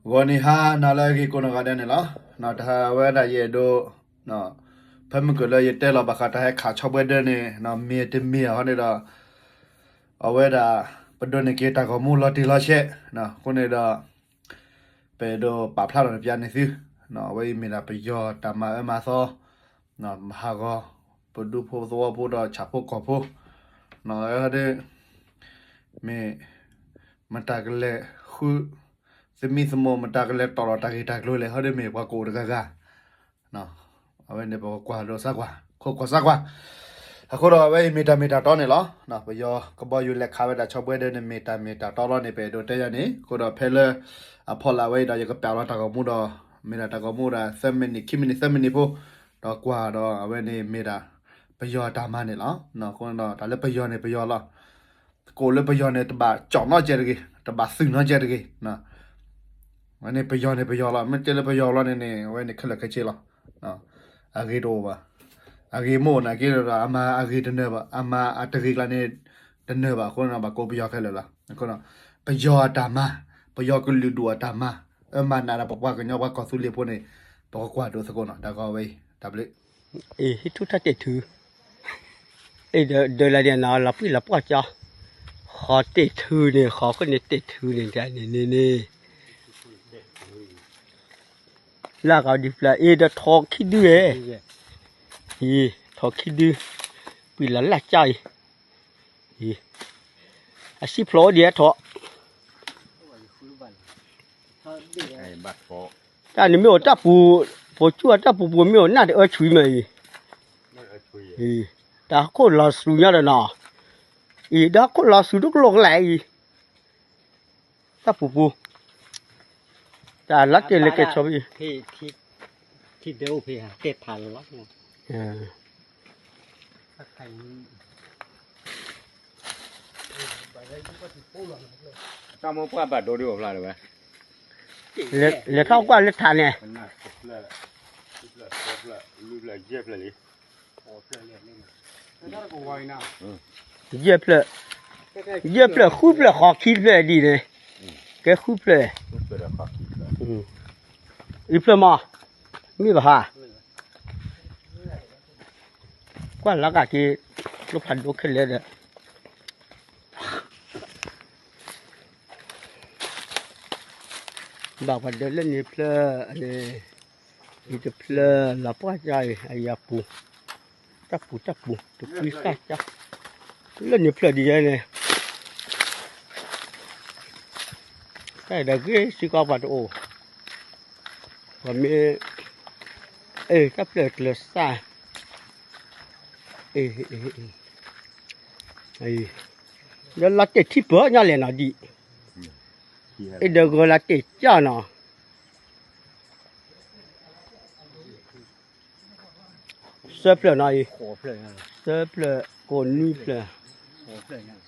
ဂီၤနံၤဟါနၤလၢအဂ့ၤကိးနီၢ်ဂၤဒဲးန့ၣ်လီၤ. တဟါဝဲဒၣ်ယအဲၣ်ဒိး ဖဲမုၢ်ကၢၢ်လၢယတဲလီၤဘၣ်ဃးတၢ်ဟဲခးဆီဘှဲဒၢန့ၣ် မ့ၢ်တမ့ၢ်အဟီန့ၣ်ဒီး အဝဲဒၣ် ပဒိးန့ၢ်က့ၤတၢ်ဂီၤမူလီၤတံၢ်လီၤဆဲး အဃိန့ၣ်ဒီး ပအဲၣ်ဒိးပာ်ဖျါထီၣ်န့ၣ်ပျးန့ၢ်သု, အဝဲအံၤမ့ၢ်ဒၣ်ပယီၤတၢ်မၤအၢမၤသီ မဟးဂီၤ ပဒူဖိသဝီဖိဒီးဆၣ်ဖိကီၢ်ဖိ ဒီး မ့ၢ် မတၤကလဲၤဃု သမံသမိး မတၤကလဲၤတီၢ်လီၤတၢ်ဂ့ၢ်တၢ်ကျိၤလဲၣ် ဟီဒ်မ့ၢ်ပှၤကအိၣ်တဂၤဂၤ အဝဲန့ၣ်ပကကွၢ်ဒိးစၢ်ကွၢ် ခိးကွၢ်စၢ်ကွၢ်, အဃိဒီးအဝဲအံၤမ့ၢ်တၢ်မ့ၢ်တၢ်တီန့ၣ်လီၤ. ပယီၤကဘီယူၤလဲၤခးဝဲဒၣ်ဆီဘှဲဒၢန့ၣ် မ့ၢ်တၢ်မ့ၢ်တၢ်တီလီၤန့ၣ် ပအဲၣ်ဒိးတဲယၤန့ၣ် အဃိဒီးဖဲလၢ အဖီလာ်ဝဲအံၤဒီး ယကပာ်လီၤတၢ်ဂီၤမူဒီး မ့ၢ်ဒၣ်တၢ်ဂီၤမူဒီး သၢမံးနံး ခံမံးနံး သၢမံးနံးဖိ ဒီးကွၢ်ဒီးအဝဲန့ၣ်မ့ၢ်ဒၣ် ပယီၤအတၢ်မၤန့ၣ်လီၤ. အဃိဒီးတၢ်လၢပယီၤန့ၣ်ပယီၤလီၤ. ကအိၣ်လၢပယီၤန့ၣ် တဘၣ်ကၠီၣ်နီတစဲးတဂ့ၤ, တဘၣ်သုးနီတစဲးတဂ့ၤ. အန့ၣ်ပယီၤန့ၣ်ပယီၤလီၤ. မ့ၢ်တဲလၢပယီၤလီၤန့ၣ်န့ၣ် အဝဲန့ၣ်ခဲလၢာ်ခဲဆ့လီၤ. အဂ့ၤတအိၣ်ဘၣ်. အဂ့ၤမ့ၢ်အိၣ်နာ်က့ဒီး အမၤအဂ့ၤတနၢၤဘၣ်, အမၤအတဂ့ၤကျါန့ၣ် တနၢၤဘၣ်အဃိန့ၣ် ဘၣ်ကိးပယီၤခဲလၢာ်လီၤ. ပယီၤအတၢ်မၤ, ပယီၤကလုာ်ဒူၣ်အတၢ်မၤ, အမၤနးဒီးပပှၤကညီပှၤကီၢ်သူလ့ၤဖိန့ၣ် ပကကွၢ်ဒိးသကိးနီၤ. တၢ်ဂီၤဝဲအံၤ တၢ်ဘျုး အ့ၣ် ဟံးထူၣ်ထီၣ်တဲာ်ထု, အ့ၣ် ဒၢးလၢဒ်နီၤ လီၤပှံၢ်လီၤပှီၢ်ကၠီ, ဃီတဲာ်ထုန့ၣ် ဃီဃိန့ၣ်တဲာ်ထုန့ၣ် တၢ်န့ၣ်န့ၣ်န့ၣ်, လၢဂီၤဒံးဖျၢၣ် အ့ၣ် ဒီးထိးခံဒုဝဲ, အ့ၣ် ထိးခံဒု, ပှံၢ်လီၤလၢ်ကၠီအံၤ, အံၤ, အစံၣ်ဖျိးအိၣ်ဒံးအထိး တၢ်န့ၣ်မ့ၢ်အိၣ်တၢ်ပူၤ, ပိာ်ကၠူၣ်အတၢ်ပူၤပူၤမ့ၢ်အိၣ်နၢ်တအၢဆူၣ်မ့ၢ်အံၤ, အံၤ, တၢ်ဟီၣ်ခိၣ်လီၤစူၤညီဒီးနီၤ, အံၤ ဒီးဟီၣ်ခိၣ်လီၤစူၤဒိၣ်ကလိာ်ကလဲာ်အံၤ, တၢ်ပူၤပူၤ, တၢ်လီၤတဲာ်လၢကဲဆီဘံၣ် တၢ်မိၢ်ပှၢ်ဘၣ်ဒိဒ်အိၣ်ဖျါလၢၤဝဲ, လဲၤထီၣ်ကွၢ်လၢထးန့ၣ်, ယဲၢ်ဖျၢၣ်, ယဲၢ်ဖျၢၣ်ဃုဖျၢၣ်ဃီခံဖျၢၣ်ဒ်န့ၣ်, ကဲဃုဖျၢၣ်, အံၤဖျၢၣ်မး, မ့ၢ်ဘၣ်ဟါ ကွၢ်လၢကက့ၤ ကျိဖးဒိၣ်ခဲလၢာ်ဒီး ဘၣ်ပှၤဒၢလၢန့ၣ်ဖျၢၣ်န့ၣ်, အံၤတဖျၢၣ်လီၤပှၢ်ကၠီအံၤ အယၤပူၤ, တၢ်ပူၤတၢ်ပူၤ တကွံဃၣ်ကၠီ, လၢန့ၣ်ဖျၢၣ်ဒ်ယဲန့ၣ်, တၢ်ဒီးဂ့ၤစ့ၢ်ကီးပှၤတအိၣ်, ပှၤမ့ၢ်, အ့ၣ် တၢ်ဖျၢၣ်ကျၢၤစၢ်, အ့ၣ် ဒီးလီၤတဲာ်ထံပၢၢ်ညီလဲၣ်နီၤဒံး, အ့ၣ် ဒီးဂီၤလီၤတဲာ်ကၠီနီၤ, သၢဖျၢၣ်နီၤအံၤ, သၢဖျၢၣ်ကိးနွံဖျၢၣ်,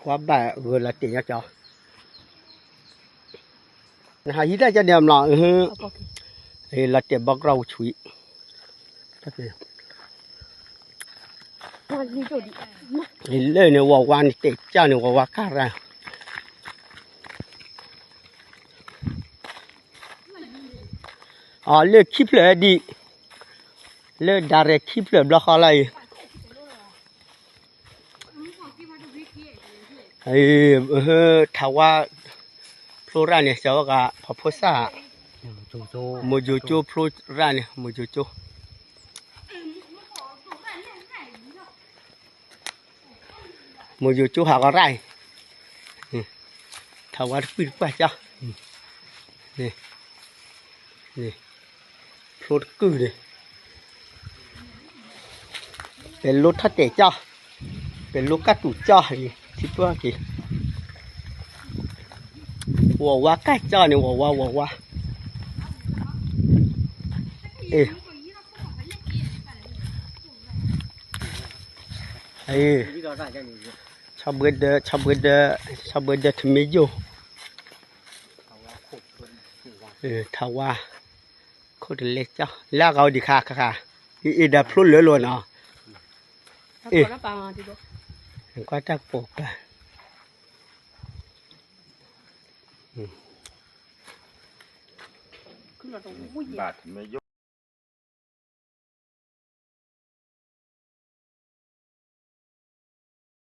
ကွၢ်ဘၣ်ဂီၤလီၤတဲာ်ညီကၠီ, နဟးဟံးတၢ်ကၠီန့ၣ်အမျီၢ်, လီၤတဲာ်ဘီကရီဝဆံး လၢန့ၣ်ဝီၤဝါန့ၣ်တဲာ်ကၠီန့ၣ်ဝီၤဝါကၢ်ရၢ်, အလၢခံဖျၢၣ်ဒံး, လၢဒၣ်ရဲၣ်ခံဖျၢၣ်ဘျီဃီလီၤအံၤ, ထးဝါ, ဖျိရၣ်န့ၣ် စၢၤဝဲကဖီဖိစၢ်, မိၢ်ယိၤကၠိဖျိရၣ်န့ၣ် မိၢ်ယိၤကၠိ မိၢ်ယိၤကၠိဟးဂီၤရၣ်အံၤ, ထးဝါတကွံၢ်တကွၢ်ကၠီ, န့ၣ်, န့ၣ်, ဖျိတကုၢ်န့ၣ်, ပဲၤလိထီၣ်တဲာ်ကၠီ, ပဲၤလိကၢ်တူာ်ကၠီအံၤ ထံပှၢ်က့ၤ, ဝီၤဝါကၢ်ကၠီန့ၣ် ဝီၤဝါ ဝီၤဝါ, အ့ၣ် အ့ၣ်, ဆီဘှဲဒၢ, ဆီဘှဲဒၢ, ဆီဘှဲဒၢထမ့ၢ်ယိၣ်, ထးဝါ, ခိၣ်တလဲကၠီ, လၢအဂၤအိၣ်ဒံးခါခါခါ, အ့ၣ် ဒီးဖျိလၢလိာ်နီၤ, အ့ၣ်, ကွၢ်တၢ်ကပိာ်ပၤ အ့ၣ် ဘၣ်တမ့ၢ်ယိ